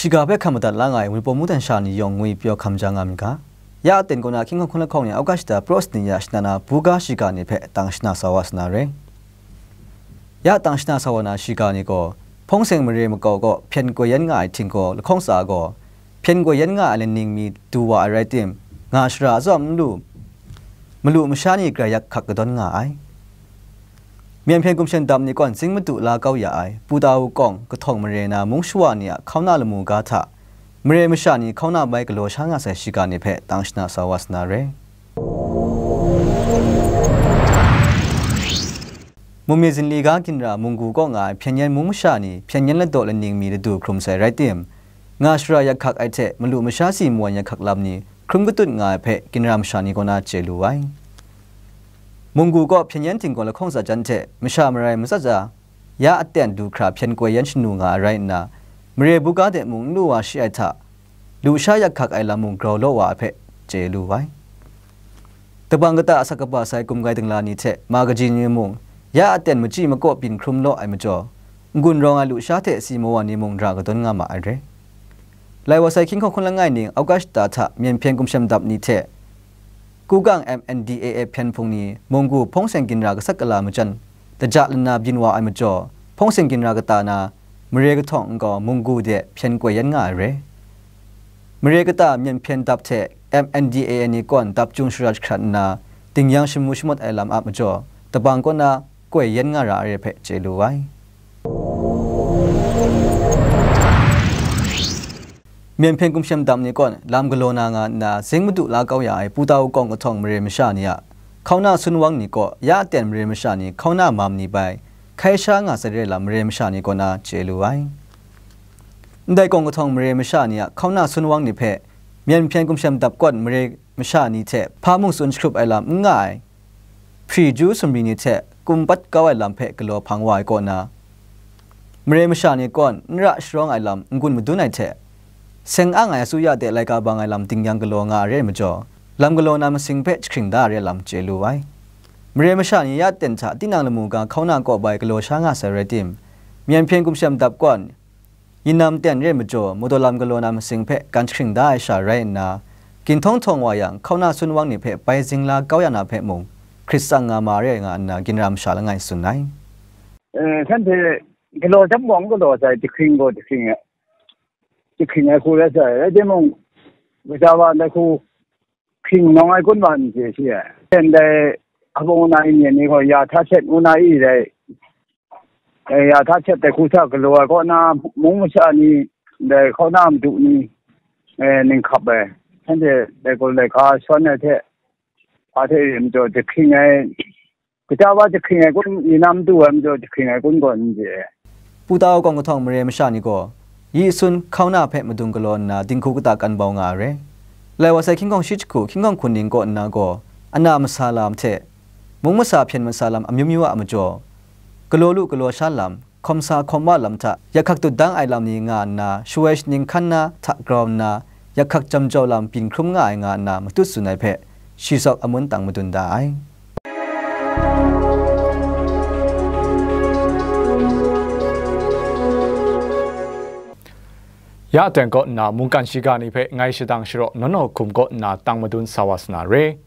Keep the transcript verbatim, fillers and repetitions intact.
Shiga hpe hkam madat la nga ai Wunpawng mungdan sha ni yawng ngwi pyaw hkam ja nga myit ga. Ya aten kaw na hkying hkawng hkun lahkawng ni August shata Pros ni ya shana na buga shiga ni hpe tang shana sa wa sa na re. Ya tang shana sa wa na shiga ni gaw, hpawng seng mare makau kaw hpyen koi yan nga ai htinggaw lahkawng tsa gaw, hpyen koi yan nga ai laning mi du wa ai rai tim, nga shara a zawn n lu, malu masha ni grai yak hkak kadawn nga ai. Myen hpyen gumshem dap ni kawn zing madu la kau ya ai, Puta wukawng kahtawng mare na mung shawa ni a hkauna lamu ga hta, mare masha ni hkauna bai galaw sha nga sai shiga ni hpe tang shana sa wa sa na re. Mungmi zinli ga ginra munggu kaw nga ai hpyen yan mung masha ni hpyen yan ladaw laning mi ladu hkrum sai rai tim, nga shara yak hkak ai hte malu masha si mawan yak hkak lam ni hkrum katut nga ai hpe ginra masha ni kaw na chye lu ai. Munggu kaw hpyen yan htinggaw lahkawng tsa jan hte masha marai matsat tsa, ya aten du hkra hpyen koi yan shanu nga ai rai nna, mare buga de mung n lu wa shi ai hta, lusha yak hkak ai lam mung grau law wa ai hpe chye lu ai. Dabang kata asak kaba sai gumgai dingla ni hte ma kaji ni mung, ya aten machyi makaw byin hkrum law ai majaw, n-gun rawng ai lusha hte si mawan ni mung ra kadawn nga ma ai re. Lai wa sai hkying hkawng hkun langai ning August shata hta myen hpyen gumshem dap ni hte, Kugang M N D A A hpyen hpung ni munggu hpawng seng ginra kasak kala majan daja lana byin wa ai majaw, hpawng seng ginra kata na mare kahtawng nkau munggu de hpyen koi yan nga ai re. Mare kata myen hpyen dap hte M N D A A ni kawn dap chyung shara jahkrat nna, dingyang shamu shamawt ai lam a majaw, dabang kaw na koi yan nga ra ai re hpe chye lu ai. Myen hpyen gumshem dam ni kawn lam galaw na nga nna, zing madu la kau ya ai Puta wukawng kahtawng mare masha ni a hkauna sun wang ni kaw ya aten mare masha ni hkauna mam ni bai hkai sha nga sai re lam mare masha ni kaw na chye lu ai. Ndai kawng kahtawng mare masha ni a hkauna sun wang ni hpe myen hpyen gumshem dap kawn mare masha ni hte hpa mung tsun jahkrup ai lam n nga ai, hpri ju sumri ni hte kumpat kau ai lam hpe galaw hpang wa ai kaw na, mare masha ni kawn n ra sharawng ai lam n-gun madun ai hte, seng ang ai asuya de laika bang ai lam dingyang galaw nga ai re ai majaw, lam galaw na masing hpe jahkring da ai re lam chye lu ai. Mare masha ni ya ten hta tinang lamu ga hkauna kaw bai galaw sha nga sai rai tim, myen hpyen gumshem dap kawn, yin nam ten re majaw, madaw lam galaw na masing hpe gan jahkring da ai sha rai nna, ginhtawng htawng wa yang, hkauna sun wang ni hpe bai zingla kau ya na hpe mung, hkrit tsang nga ma re nga nna, ginra masha langai tsun ai. Eh, shanhte galaw jam wang galaw sai, jahkring gaw jahkring ai, jahkring ai hku rai sai, rai timung, gaja wa ndai hku, hkring nawng ai kun ma n chye shi ai. Ndai abung na yin ni gaw ya hta shet ngu na i dai, eh, ya hta shet dai hku hta galaw ai kaw na, mung masha ni dai hkauna madu ni, eh, ning hkap ai, shanhte dai gaw laika shawn ai hte, hpa hte e majaw jahkring ai, gaja wa jahkring ai kun, yin nam du ai majaw jahkring ai kun gaw n chye. Puta wukawng kahtawng mare masha ni gaw, yi sun hkauna hpe madung galaw nna dinghku kata kan bau nga ai re. Lai wa sai hkying hkawng shi jahku hkying hkawng hkun ning kaw nna gaw, ana masa lam hte, mung masa hpyen masa lam amyu myu a majaw, galaw lu galaw sha lam, hkawm sa hkawm wa lam hta yak hkak dut dang ai lam ni nga nna, shawoi shaning hkan na hta grau nna, yak hkak jam jau lam byin hkrum nga ai nga nna matut tsun ai hpe, shi sawk amun tang madun da ai. Ya ten kaw nna mungkan shiga ni hpe ngai shadang sharaw nawng nawng hkum kaw nna tang madun sa wa sa na re.